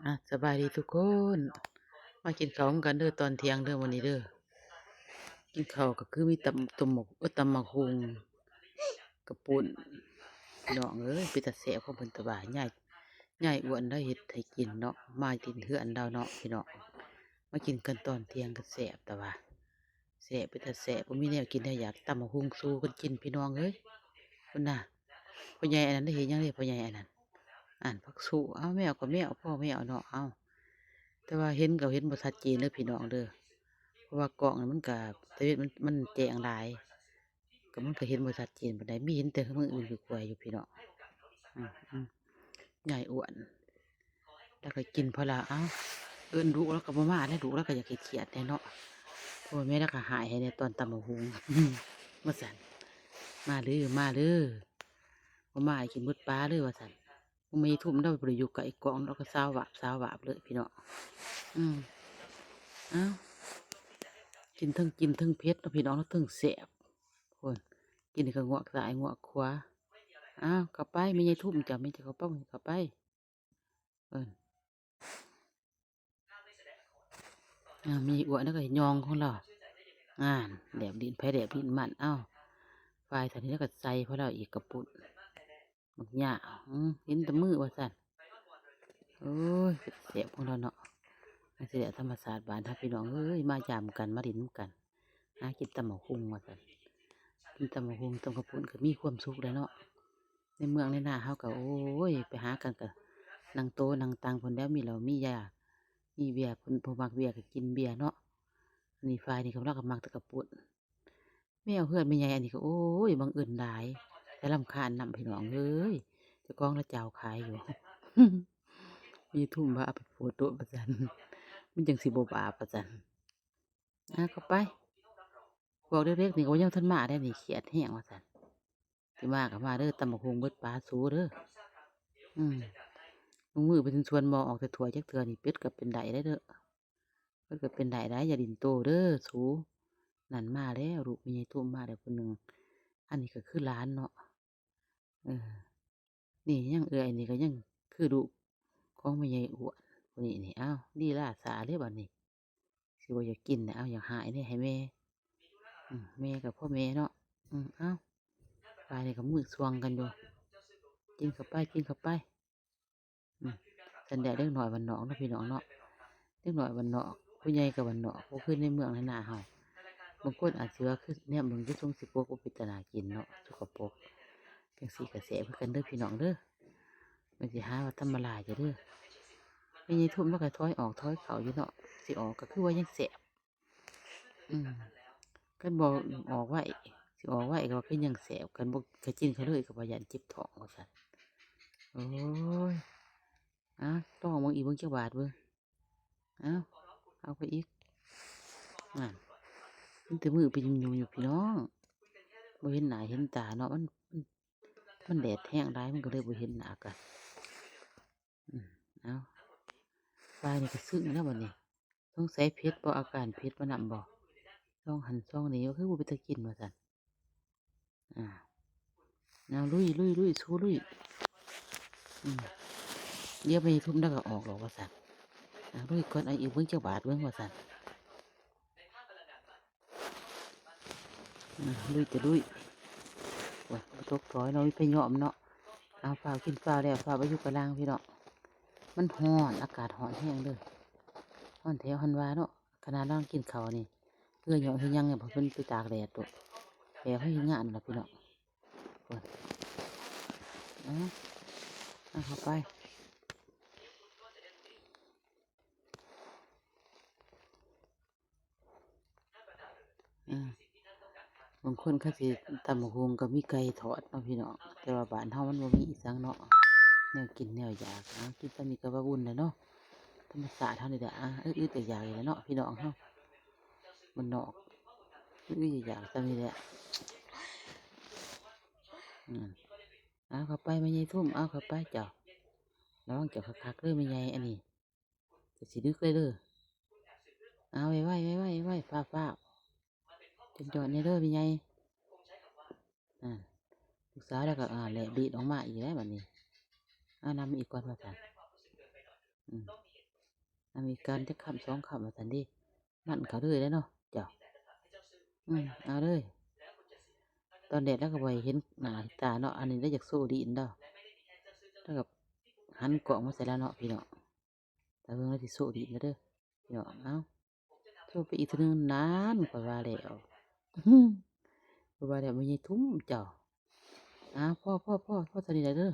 ອ່ະ ສະບາຍດີທຸກຄົນ ມາກິນເຂົ້ານຳກັນເດີ ຕອນທ່ຽງເດີ ມື້ນີ້ເດີ. ກິນເຂົ້າກໍຄືມີຕຳ ຕົ້ມໝາກ ເອີ ຕຳໝາກຫຸ່ງ ກະປຸ້ນ ພີ່ນ້ອງເອີຍ ເປັນຕາແຊບຂອງເພິ່ນ ແຕ່ວ່າຍາຍ ຍາຍອ້ວນລາວເຮັດໃຫ້ກິນເນາະ ມາກິນເຮືອນລາວເນາະ ພີ່ນ້ອງ. ມາກິນກັນຕອນທ່ຽງກໍແຊບ ແຕ່ວ່າ ແຊບ ເປັນຕາແຊບ ບໍ່ມີແນວກິນແນວຢາກ ຕຳບັກຫຸ່ງສູ່ກັນກິນ ພີ່ນ້ອງເອີຍ. ພຸ້ນນະ ພໍ່ໃຫຍ່ອັນນັ້ນໄດ້ເຮັດຫຍັງເດ້ ພໍ່ໃຫຍ່ອັນນັ້ນ ອັນ ຜັກຊູ້ ເອົາ ແມວກໍແມວ ພໍ່ແມວເນາະ ເອົາ. ແຕ່ວ່າເຫັນກໍເຫັນບໍ່ຊັດເຈນເດີ ພີ່ນ້ອງເດີ ເພາະວ່າກ້ອງມັນກໍ ຕາເວັນມັນ ມັນແຈ້ງຫຼາຍ ກໍມັນກໍເຫັນບໍ່ຊັດເຈນປານໃດ ມີເຫັນແຕ່ມື້ອື່ນຢູ່ກວ່າຢູ່ ພີ່ນ້ອງ. ອືມ ອືມ ຍາຍອ້ວນ ລາວກໍກິນພໍລະ ເອົ້າ ເອີ້ນລູກລາວກໍບໍ່ມາແລ້ວ ລູກລາວກໍຢາກເຄຍດແດ່ເນາະ ເພາະວ່າແມ່ລາວກໍຫາຍໃຫ້ແດ່ຕອນຕຳບັກຫຸ່ງ ວ່າຊັ້ນ. ມາເດີ ມາເດີ ບໍ່ມາໃຫ້ກິນໝົດປາເດີ ວ່າຊັ້ນ. ແມ່ທຸ່ມລາວບໍ່ໄດ້ຢູ່ໃກ້ກ້ອງ ລາວກໍສາວວາບ ສາວວາບເລີຍ ພີ່ນ້ອງ. ອືມ ເອົ້າ ກິນເທິງກິນເທິງເຜັດເນາະ ພີ່ນ້ອງເນາະ ເທິງແຊບ. ໂອ້ຍ ກິນກໍງວກຊ້າຍງວກຂວາ. ເອົ້າ ເຂົ້າໄປ ແມ່ໃຫຍ່ທຸ່ມ ເຈົ້າ ແມ່ເຈົ້າເຂົ້າໄປ ເຂົ້າໄປ ເອີ້ນ. ອ່າ ມີອ້ວນແລ້ວກໍຍ່ອງຂອງລາວ ອ່າ ແລບລີ້ນໃຜແລບລີ້ນມັນ. ເອົ້າ ຝ່າຍທາງນີ້ລາວກໍໃສ່ພໍລາວອີກ ກະປຸ້ນ ບັກຫຍ້າ ອືມ ເຫັນແຕ່ມືວ່າຊັ້ນ. ໂອ້ຍ ເປັນຕາແຊບຂອງລາວເນາະ ມັນຊິໄດ້ທຳມະຊາດບ້ານເຮົາ ພີ່ນ້ອງເອີຍ ມາຢາມກັນ ມາຫຼິ້ນນຳກັນ ຫາກິນຕຳບັກຫຸ່ງວ່າຊັ້ນ. ກິນຕຳບັກຫຸ່ງ ຕຳກະປຸ້ນກໍມີຄວາມສຸກແລ້ວເນາະ. ໃນເມືອງໃນນາເຮົາກໍ ໂອ້ຍ ໄປຫາກັນກໍນັ່ງໂຕນັ່ງຕັ່ງພຸ້ນແຫຼ້ວ ມີເຫຼົ້າມີຢາ ມີເບຍ ເພິ່ນຜູ້ມັກເບຍກໍກິນເບຍເນາະ. ອັນນີ້ຝ່າຍນີ້ກໍລາວກໍມັກແຕ່ກະປຸ້ນ. ແມວເຮືອນແມ່ໃຫຍ່ອັນນີ້ກໍ ໂອ້ຍ ບັງເອີນຫຼາຍ ແຕ່ລຳຄານນຳ ພີ່ນ້ອງເອີຍ ເຈົ້າຂອງລາວເຈົ້າຂາຍຢູ່. ມີທຸ່ມວ່າເອົາໄປໂພດໂລດວ່າຊັ້ນ ມັນຈັ່ງຊິບໍ່ບາບວ່າຊັ້ນ. ອ່າ ເຂົ້າໄປ ພວກເດັກໆນີ້ກໍຍັງບໍ່ທັນມາໄດ໋ນີ້ ຄຽດແຮງວ່າຊັ້ນ. ຊິມາກໍມາເດີ ຕຳບັກຫຸ່ງເບິດປາຊູເດີ. ອືມ ລົງມືໄປຈົນຊວນໝໍ້ອອກແຕ່ຖ້ວຍຈັກເທື່ອນີ້ ເປັດກໍເປັນໄດ້ເດີ ເພິ່ນກໍເປັນໄດ້ໄດ໋ ຢ່າຫຼິ້ນໂຕເດີສູ. ນັ້ນມາແລ້ວ ລູກແມ່ໃຫຍ່ຕຸ້ມມາແລ້ວຜູ້ໜຶ່ງ. ອັນນີ້ກໍຄືຫຼານເນາະ ເອີ ນີ້ຍັງເອື້ອຍ ນີ້ກໍຍັງຄືລູກຂອງແມ່ໃຫຍ່ອ້ວນຜູ້ນີ້ນີ້. ອ້າວ ລີລາຊ້າເລີຍບາດນີ້ ຊິບໍ່ຢາກກິນແລ້ວ ເອົາ ຢາກຫາຍເດ້ໃຫ້ແມ່. ອືມ ແມ່ກໍພໍ່ແມ່ເນາະ. ອືມ ເອົາ ປານນີ້ກໍມືຊ່ວງກັນຢູ່ ກິນເຂົ້າໄປ ກິນເຂົ້າໄປ. ອືມ ຊັ້ນແຫຼະ ເດັກນ້ອຍບ້ານນອກເນາະ ພີ່ນ້ອງເນາະ ເດັກນ້ອຍບ້ານນອກ ຜູ້ໃຫຍ່ກໍບ້ານນອກ ບໍ່ຄືໃນເມືອງໃນນາເຮົາ. ບາງຄົນອາດຊິວ່າ ຄືແນມເບິ່ງຄືຊົງສະກົກ ບໍ່ເປັນຕາໜ້າກິນເນາະ ສົກກະປົກ. ຈັ່ງຊີ້ກໍແຊບຄືກັນເດີພີ່ນ້ອງເດີ ມັນຊິຫາວ່າທຳມະລາຢູ່ເດີ. ແມ່ໃຫຍ່ທຸ່ມລາວກໍຖອຍອອກຖອຍເຂົ້າຢູ່ເນາະ ຊິອອກກໍຄືວ່າຍັງແຊບ. ອືມ ຄັນບໍ່ອອກໄວ ຊິອອກໄວກໍວ່າຄືຍັງແຊບ ຄັນບໍ່ ຄັນກິນເຂົ້າເລີຍກໍວ່າຢ້ານເຈັບທ້ອງວ່າຊັ້ນ. ໂອ້ຍ ເອົາ ລອງເບິ່ງອີກເບິ່ງຈັກບາດເບິ່ງ. ເອົາ ເອົາໄປອີກ. ນັ້ນ ມີແຕ່ມືໄປຫຍຸ້ມໆຢູ່ພີ່ນ້ອງ ບໍ່ເຫັນໜ້າເຫັນຕາເນາະ ມັນ ມັນ ມັນແດດແຮງຫຼາຍ ມັນກໍເລີຍບໍ່ເຫັນໜ້າກັນ. ອືມ ເອົາ ປານີ້ກໍຊຶ້ງແລ້ວບັດນີ້ ສົງໄສເຜັດບໍ່ ອາການເຜັດມານຳບໍ່ ຊ່ອງຫັ້ນຊ່ອງນີ້ ຄືບໍ່ເປັນຕາກິນວ່າຊັ້ນ. ອ່າ ເອົາ ລຸຍ ລຸຍ ລຸຍ ສູ້ລຸຍ. ອືມ ດຽວໄປທຸ່ມແລ້ວກໍອອກດອກວ່າຊັ້ນ. ອ່າ ລຸຍກ່ອນ ເອົາອີກເບິ່ງຈັກບາດເບິ່ງວ່າຊັ້ນ. ອ່າ ລຸຍແຕ່ລຸຍ ໂອ້ຍ ບໍ່ຕົກຖອຍເນາະ ມີໄປຍອມເນາະ. ເອົາ ຟ້າວກິນຟ້າວແລ້ວ ຟ້າວໄປຢູ່ກະລາງພີ່ນ້ອງ. ມັນຮ້ອນ ອາກາດຮ້ອນແຮງເດີ ຮ້ອນແຖວຫັ້ນວ່າເນາະ. ຂະໜາດລາວກິນເຂົ້ານີ້ ເຫື່ອຫຍໍ້ເຫື່ອຫຍັງນີ້ ເພິ່ນໄປຕາກແດດໂລດ ແບບເຮົາເຮັດງານລະພີ່ນ້ອງ. ໂອ້ຍ ເອົາ ເອົາເຂົ້າໄປ. ອືມ ບາງຄົນເຂົາຊິຕຳບັກຫຸ່ງກໍມີໄກ່ທອດເນາະພີ່ນ້ອງ ແຕ່ວ່າບ້ານເຮົາມັນບໍ່ມີອີ່ຫຍັງເນາະ ແນວກິນແນວຢາກ. ເອົາ ກິນສ່ຳນີ້ກໍວ່າອຸ່ນແລ້ວເນາະ ທຳມະຊາດເຮົານີ້ແຫຼະ. ອາ ອຶດໆຢາກໆນີ້ແຫຼະເນາະ ພີ່ນ້ອງເຮົາບ້ານນອກ ອຶດໆຢາກໆສ່ຳນີ້ແຫຼະ. ອືມ ເອົາເຂົ້າໄປແມ່ໃຫຍ່ທຸ່ມ ເອົາເຂົ້າໄປເຈົ້າ ລະວັງເຈົ້າຄັກໆເດີແມ່ໃຫຍ່ ອັນນີ້ ຈະຊິດຶກເລີຍເດີ. ເອົາ ໄວໆ ໄວໆ ໄວໆ ຟ້າວໆ ຈົນຈອດແດ່ເດີແມ່ໃຫຍ່. ອ່າ ລູກສາວລາວກໍ ອ່າ ແລບລີ້ນອອກມາອີກແລ້ວບັດນີ້. ເອົາ ນຳອີກກ່ອນວ່າຊັ້ນ. ອືມ ນຳອີກການຈັກຄຳສອງຄຳວ່າຊັ້ນເດ້. ມັນເຂົາເລີຍແຫຼະເນາະເຈົ້າ. ອືມ ເອົາເລີຍ. ຕອນແລກລາວກໍບໍ່ໃຫ້ເຫັນໜ້າເຫັນຕາເນາະ, ອັນນີ້ລາວຢາກໂຊລີນດອກ. ລາວກໍຫັນກ້ອງມາໃສ່ລາວເນາະພີ່ນ້ອງ. ຕາເບິ່ງລາວຊິໂຊລີນແລ້ວເດີພີ່ນ້ອງ. ເອົາ ໂຊໄປອີກເທື່ອໜຶ່ງ. ນັ້ນ ຂ້ອຍວ່າແລ້ວ ຂ້ອຍວ່າແລ້ວ ແມ່ໃຫຍ່ທຸ່ມເຈົ້າ. ອ້າວ ພໍ ພໍ ພໍ ພໍເທົ່ານີ້ແຫຼະເດີ.